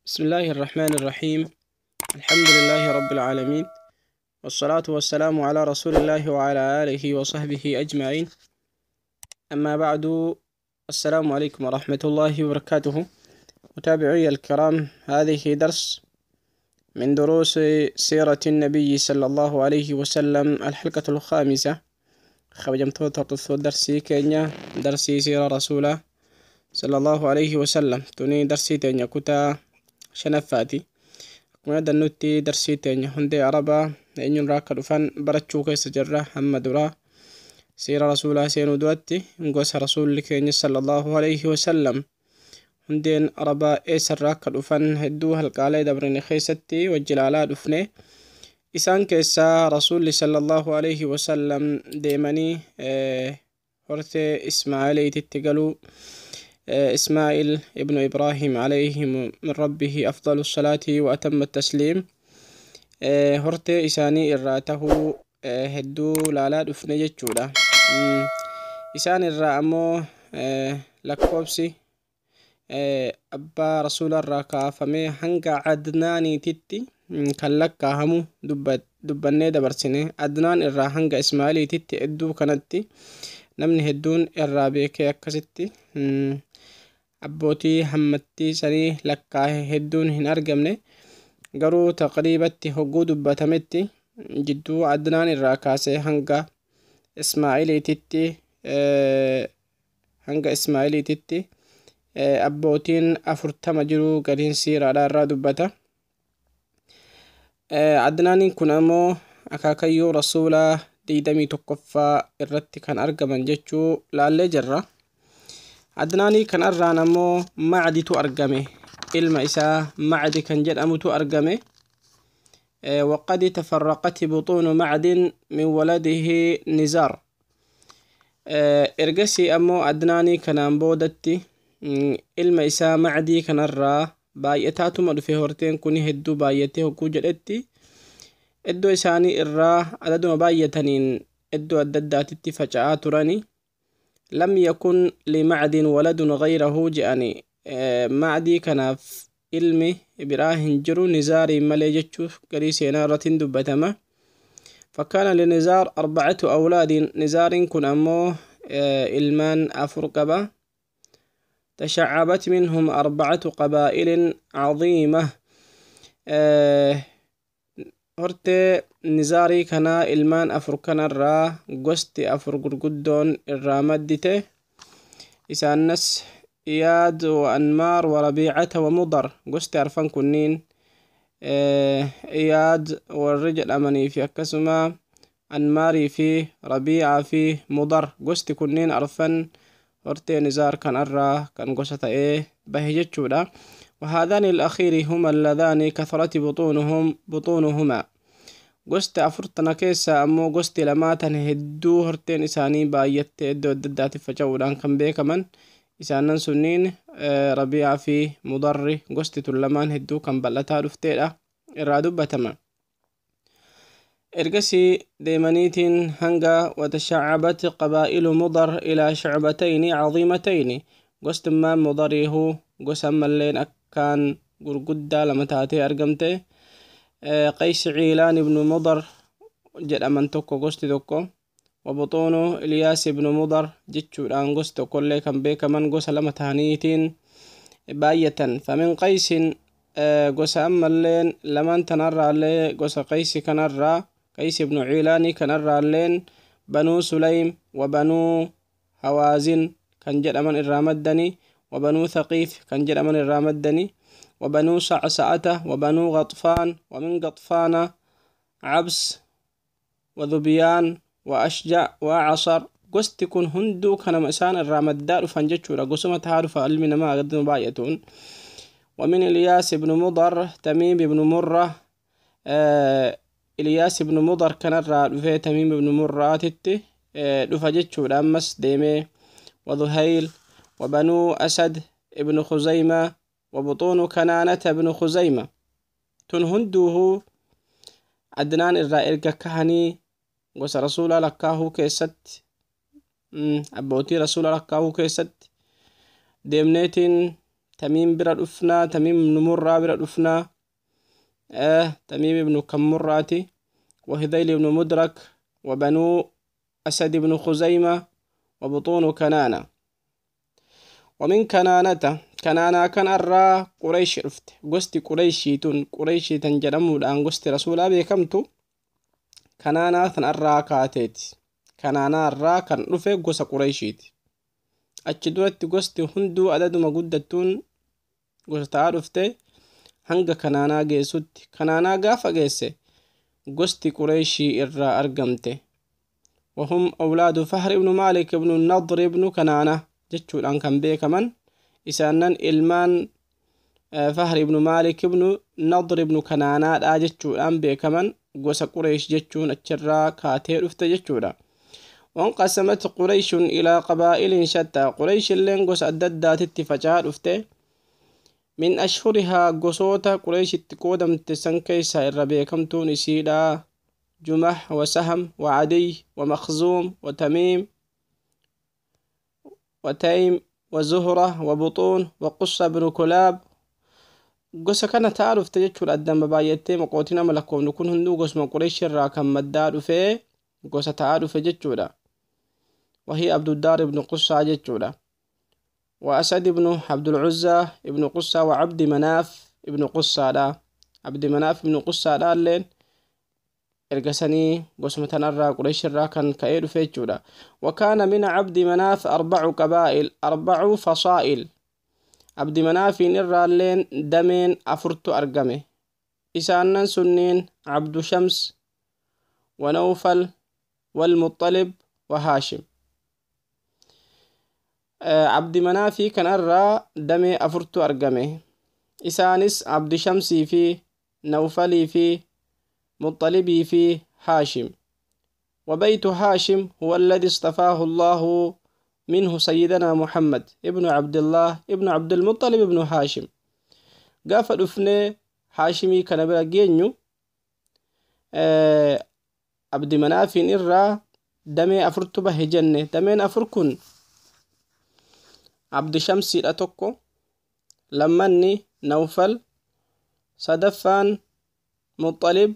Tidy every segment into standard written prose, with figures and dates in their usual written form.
بسم الله الرحمن الرحيم. الحمد لله رب العالمين، والصلاة والسلام على رسول الله وعلى آله وصحبه أجمعين. أما بعد، السلام عليكم ورحمة الله وبركاته. متابعي الكرام، هذه درس من دروس سيرة النبي صلى الله عليه وسلم، الحلقة الخامسة. خبجمتوتا درسي كينيا، درسي سيرة رسوله صلى الله عليه وسلم. توني درسي تينيا كتا shanaffaati. Akkuma yaaddannutti, darsii teenya hundee Arabaa eenyurraa akka dhufan barachuu keessa jirra. Hamma duraa seera rasuulaa seenuu duratti gosa rasuulli keenya sallallahu alaihi wasallam, hundeen Arabaa eessarraa akka dhufan hedduu halqaalee dabrine keessatti wajji ilaalaa dhufne. Isaan keessaa rasuulli sallallahu alaihi wasallam deemanii hortee Ismaa'eeliititti galuu, إسماعيل ابن إبراهيم عليه من ربه أفضل الصلاة وأتم التسليم، hortee isaanii irraa tahuu hedduu laalaa dhufne jechuudha. Isaan irraa ammoo lakkoobsi abbaa rasuularraa kaafamee hanga Adnaaniititti kan lakkaahamu dubbannee dabarsine. Adnaan irraa hanga Ismaa'iliititti hedduu kanatti namni hedduun irraa beekee akkasitti abbootii hammattii sanii lakkaahe hedduun hin argamne. Garuu taqriibatti hogguu dubbatametti jidduu Adnaan irraa kaasee hanga Ismaa'iliititti abbootiin 40 jiruu gadiin siiraadha irraa dubbata. Adnaaniin kun ammoo akaakayyuu rasuulaa 21ffaa irratti kan argaman jechuu laallee jirra. Adnaanii kanarraan ammoo Macditu argame. Ilma isaa Macdi kan jedhamutu argame. وقد تفرقت بطون معد من ولده نزار. Ergasii ammoo Adnaanii kanaan boodatti ilma isaa Macdii kanarraa baay'ataatuma dhufe. Horteen kun hedduu baay'atee hogguu jedhetti iddoo isaanii irraa adaduma baay'ataniin iddoo adda addaatitti faca'aa turani. لم يكن لمعد ولد غيره je'ani. Macdii kanaaf ilmi biraa hin jiru Nizaarii malee jechuuf garii seenaa irratti dubbatama. فكان لنزار أربعة أولاد. نزار كن أمو إلمان أفر قبا، تشعبت منهم أربعة قبائل عظيمة. Hortee Nizaarii kanaa ilmaan afur kanarraa gosti afur gurguddoon irraa maddite. Isaannas Iyaad wa Anmaar wa Rabiicata wa Mudar. Gosti arfan kunniin, Iyaad warri jedhamanii fi akkasuma Anmaarii fi Rabiicaa fi Mudar, gosti kunniin arfan hortee Nizaar kanarraa kan gosa ta'ee bahe jechuudha. وهذان الأخير هما اللذان كثرت بطونهم بطونهما. Gosti afurtana keessa ammoo gosti lamaatan hedduu horteen isaanii baay'attee iddoo adda addaatti faca'uudhaan kan beekaman isaanan sunniin Rabiicaa fi Mudarri. Gosti tun lamaan hedduu kan bal'ataa dhufteedha irraa dubbatama. Ergasii deemaniitiin hanga وتشعبت قبائل مضر إلى شعبتين عظيمتين. Gostummaan Mudariihu gosa ammalleen akkaan gurguddaa lama taatee argamte. Qays Ciilaan ibnu Mudar jedhaman tokko, gosti tokko, وبطون إلياس ibnu Mudar jechuudhaan gosti tokkollee kan beekaman, gosa lama ta'aniitiin baay'atan. فمن قيس, gosa ammalleen lamaan tanarraallee, gosa Qaysi kanarraa, Qays ibnu Ciilaanii kanarraalleen, Banuu Sulaym وبنو هوازن kan jedhaman irraa maddanii, وبنو ثقيف kan jedhaman irraa maddanii, وبنو صعصعة وبنو غطفان، ومن غطفان عبس وذبيان وأشجع وأعصر. Gosti kun hunduu kanama isaan irraa maddaa dhufan jechuudha. Gosuma tahaa dhufa ilmi namaa gaduma baay'atuun. ومن إلياس بن مضر تميم بن مرة. إلياس بن مضر kanarraa dhufee تميم بن مراتitti dhufa jechuudha ammas deemee. وذهيل وبنو أسد ابن خزيمة وبطون كنانة بن خزيمة. Tun hunduuhu Adnaan irraa erga kahanii gosa rasuulaa lakkaahuu keessatti, abbootii rasuula lakkaahuu keessatti deemneetiin Tamiim bira dhufnaa, Tamiim ibnu Murraa bira dhufnaa. Tamiim ibnu kan Murraati. وهذيل ibnu Mudrak وبنو أسد بن خزيمة وبطون كنانة. ومن كنانة كنانة كان أرى قريش رفت قستي قريشي تون قريشي تنجرمو الآن قستي رسول أبي كمتو كنانة تن أرى كاتيت كنانة أرى كان رفت قس قريشيت أتشدوت قستي هندو عدد ما قدتون قس تعرفت هنگا كنانة جيسوت كنانة قافة جيسي قستي قريشي إرى أرقمته. وهم أولاد فهر بن مالك بن النضر بن كنانة jechuudhaan kan beekaman isaanan ilmaan Fahr ibnu Maalik ibnu Nadr ibnu Kanaanaadha jechuudhaan beekaman gosa Qureesh jechuun achirraa kaatee dhufte jechuudha. وانقسمت قريش إلى قبائل شتى قريش illeen gosa adda addaatitti faca'aa dhufte. من أشهرها gosoota Qureeshitti qoodamte san keessaa irra beekamtuun isiidha جمح وسهم وعدي ومخزوم وتميم وتيم وزهرة وبطون وقصة بن كلاب. gosa kana ta'aa dhufte jechuudha addaan babaay'attee maqootiin amma lakkoofnu kun hunduu gosuma Qureesh irraa kan maddaa dhufee gosa ta'aa dhufe jechuudha. وهي عبد الدار بن قصة jechuudha. وأسد بن عبد العزى ابن قصة وعبد مناف ابن قصة دا عبد مناف ابن قصة دا اللين ergasanii gosuma tanarraa Qureesh irraa kan ka'ee dhufe jechuudha. وكان من عبد مناف أربع قبائل أربع فصائل عبد منافin irraalleen dameen afurtu argame. Isaanan sunniin عبد شمس ونوفل والمطلب وهاشم. عبد منافii kanarraa damee afurtu argame. Isaanis عبد شمسii fi نوفلii fi مطلبي في هاشم. وبيت هاشم هو الذي اصطفاه الله منه سيدنا محمد ابن عبد الله ابن عبد المطلب ابن هاشم. قاف دفنه هاشمي كان بلا جينيو عبد مناف إرى دمي أفرتبه جنة دمين أفركن عبد شمسي الأتوكو لمني نوفل صدفان مطلب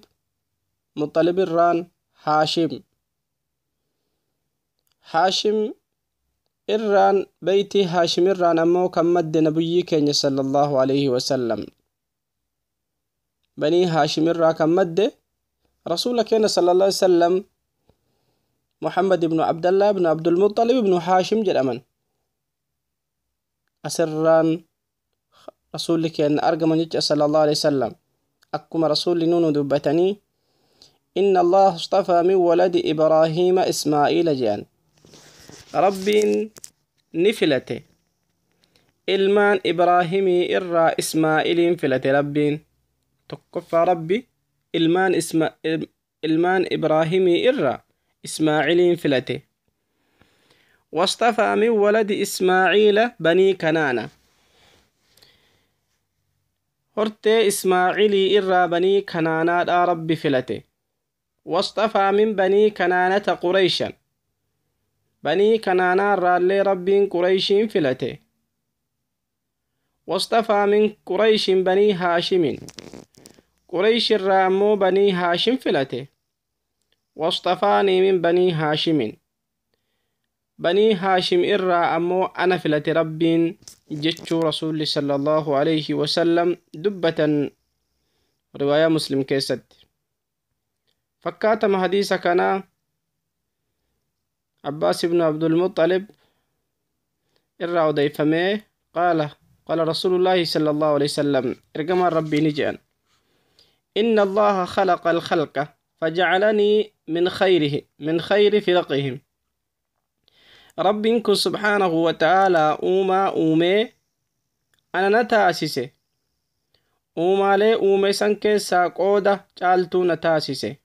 مطلب الران هاشم. هاشم إران بيتي هاشم إران أمو كمد نبي كين صلى الله عليه وسلم. بني هاشم إران كمد رسول كين صلى الله عليه وسلم محمد بن عبد الله بن عبد المطلب بن هاشم جرمان أسران رسول كين أرجم صلى الله عليه وسلم أكما رسول نونو دبتني إن الله اصطفى من ولد إبراهيم إسماعيل جان. ربي نفلته إلمان إبراهيمي إرى إسماعيل فلته ربي تكفى ربي إلمان إبراهيمي إرى إسماعيل فلته. واصطفى من ولد إسماعيل بني كنانة هرتي إسماعيلي إرى بني كنانة ربي فلته. واصطفى من بني كنانة قريشا بني كنانة رالي ربين قريش فلته. واصطفى من قريش بني هاشم قريش الرامو بني هاشم فلته. واصطفاني من بني هاشم بني هاشم إرى أمو أنا فلت ربين جتشو رسول صلى الله عليه وسلم دبة رواية مسلم كيست. فكاتم حديث كان عباس بن عبد المطلب إرى ضيفمه قال قال رسول الله صلى الله عليه وسلم إرجم ربي نجان إن الله خلق الخلق فجعلني من خيره من خير فرقهم. ربك سبحانه وتعالى أوما أومي أنا نتاسسه أوما لي أومي سنك ساقودة جعلتو نتاسسه.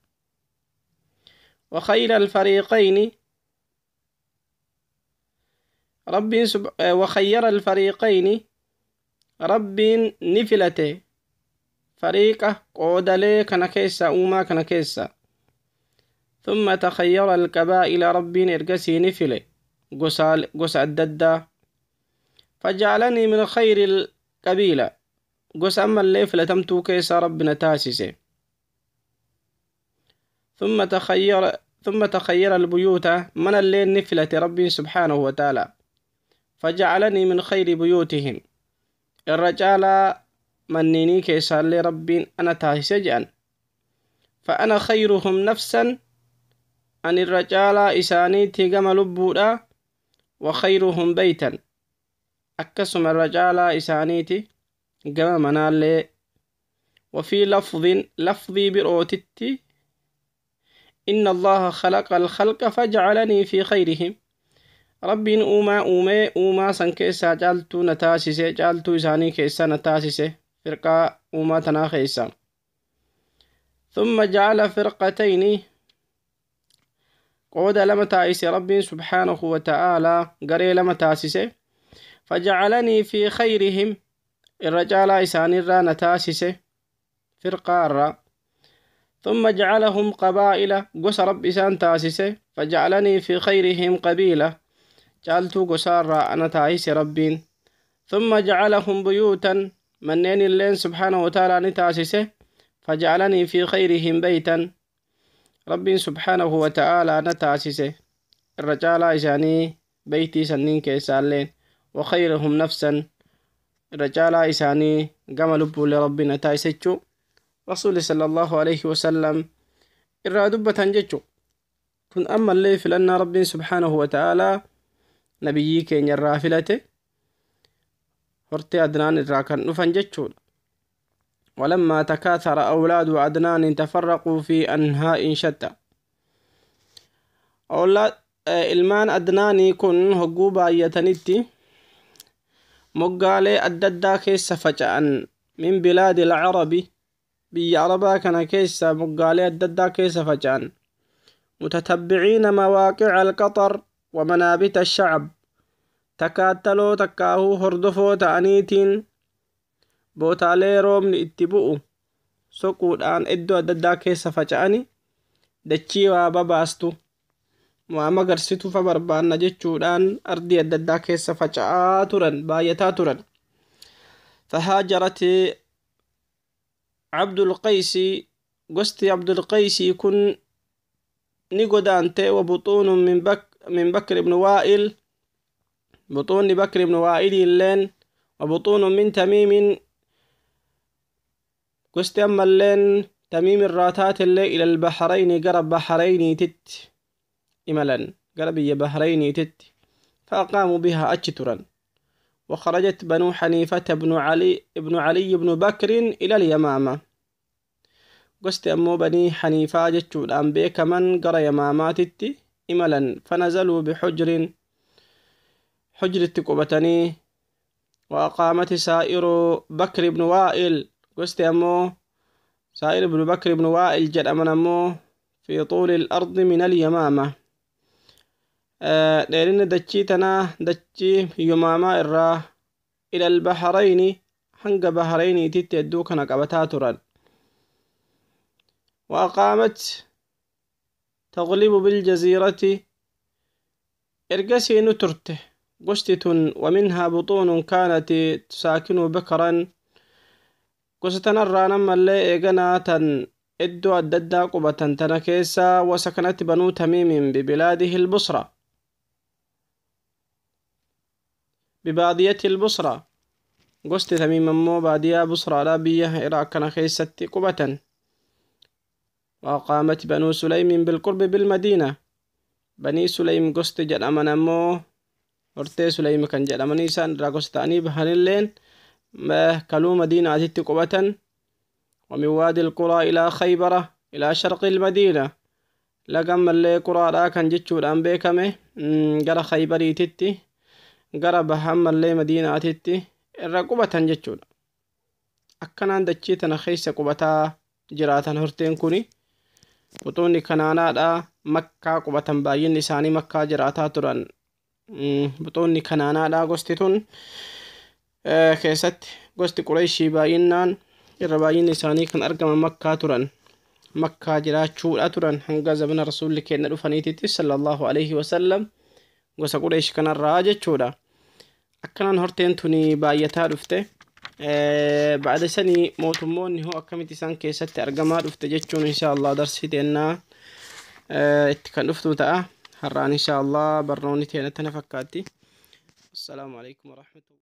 وخير الفريقين رب وخير الفريقين رب نفلته فريقه قودلي كان كيسا أوما كان كيسا. ثم تخير القبائل رب إرقسي نفله قس الددة فجعلني من خير Qabiila gosa ammallee filatamtuu keessaa Rabbi na taasise. ثم تخير البيوت من اللي نفلت ربي سبحانه وتعالى، فجعلني من خير بيوتهم. الرجال منيني كيسا لربي أنا تاسجأ، فأنا خيرهم نفسا، أن الرجال إساني تيغم لبودا، وخيرهم بيتا، أكسم الرجال إسانيتي قم منالي. وفي لفظ لفظي بروتتي: إن الله خلق الخلق فجعلني في خيرهم. ربي أوما أومي أوما سنكيسا جالتو نتاسسي، جالتو إساني كيسا نتاسسي فرقا أوما تناخيسا. ثم جعل فرقتين، قود لما تاسس ربي سبحانه وتعالى قري لما تاسسي، فجعلني في خيرهم، الرجال إساني را نتاسسي فرقا را. ثم جعلهم قبائل، قس رب إسان تاسسي، فجعلني في خيرهم قبيلة، جعلت قسارا أنا تايس ربين. ثم جعلهم بيوتا، منين اللين سبحانه وتعالى نتاسسه، فجعلني في خيرهم بيتا، ربي سبحانه وتعالى نتاسسه الرجال إساني بيتي سنين كيسالين. وخيرهم نفسا، الرجال إساني قملبوا لربنا نتاسسه رسول صلى الله عليه وسلم الرادبة جتشو. كن أما اللي فلنا ربي سبحانه وتعالى نبيي كين الرافلته هرتي عدنان الراكن نفن جتشو. ولما تكاثر أولاد عدنان تفرقوا في أنهاء شتى. أولاد ilmaan Adnaanii kun hogguu baay'atanitti moggaalee adda addaa keessa faca'an. Min bilaadi alcarabi, biyya Arabaa kana keessa moggaalee adda addaa keessa faca'an. Mutatabbiciina mawaaqica alqaxar wa manaabita ashacab, takkaattaloo takkaahuu hordofoo ta'aniitiin bootaalee roobni itti bu'u soquudhaan iddoo adda addaa keessa faca'ani, dachii waa babaastu waa magarsitu fa barbaanna jechuudhaan ardii adda addaa keessa faca'aa turan, baay'ataa turan. فهاجرت عبد القيس، قستي عبد القيس كن نقدانت، وبطون من بكر بن وائل، بطون بكر بن وائل اللين، وبطون من تميم، قستي أما اللين تميم الراتات اللي إلى البحرين، قرب بحرين تت إملا، قرب بحرين تت، فأقاموا بها أجترا. وخرجت بنو حنيفة بن علي ابن علي بن بكر إلى اليمامة، قست أمو بني حنيفة جتشود أم بيك من قرى يمامات إملا، فنزلوا بحجر، حجر التقوبتني. وأقامت سائر بكر بن وائل، قست أمو سائر بن بكر بن وائل جد أمن أمو في طول الأرض من اليمامة. dheerina dachii tanaa dachii Yamaamaa irraa ila albahrayni, hanga Bahrayniititti hedduu kana qabataa turan. وأقامت تغلب بالجزيرة، ergasii nu turte gosti tun. ومنها بطون كانت تساكن بكرا، gosa tanarraa ammallee eeganaa tan iddoo adda addaa qubatan tana keessa. وسكنت بنو تميم ببلاده البصرة، ببادية البصرة، قست تميم أمو بادية بصرة لا بيه إراك كان خيست قبة. وقامت بنو سليم بالقرب بالمدينة، بني سليم قست جل أمو hortee Suleyma kan jedhamanii isaan irraa gosa ta'anii bahanilleen kaluu Madiinaatitti qubatan. ومن وادي القرى إلى خيبرة إلى شرق المدينة، laga quraadhaa kan jechuudhaan beekame gara Khaybariititti gara baha ammallee Madiinaatitti irra qubatan jechuudha. Akkanaan dachii tana keessa qubataa jiraatan horteen kuni buxuunni Kanaanaadha Makkaa qubatan, baay'inni isaanii Makkaa jiraataa turan. Buxuunni Kanaanaadha gosti tun keessatti gosti Qureeshii baay'inaan irra baay'inni isaanii kan argaman Makkaa turan. Makkaa jiraachuudha turan hanga zamana rasuulli keenya dhufaniititti sallallahu alaihi wasallam gosa Qureesh kanarraa jechuudha. Akkanaan horteen tuni baay'ataa dhufte. Ba'ada sanii mootummoonni hoo akkamitti isaan keessatti argamaa dhufte jechuun insha Allah darsii teennaa itti kan dhuftu ta'a. Har'aan insha Allah barnoonni teenya tana fakkaatti. Assalaamu alaikum warahmatullahi.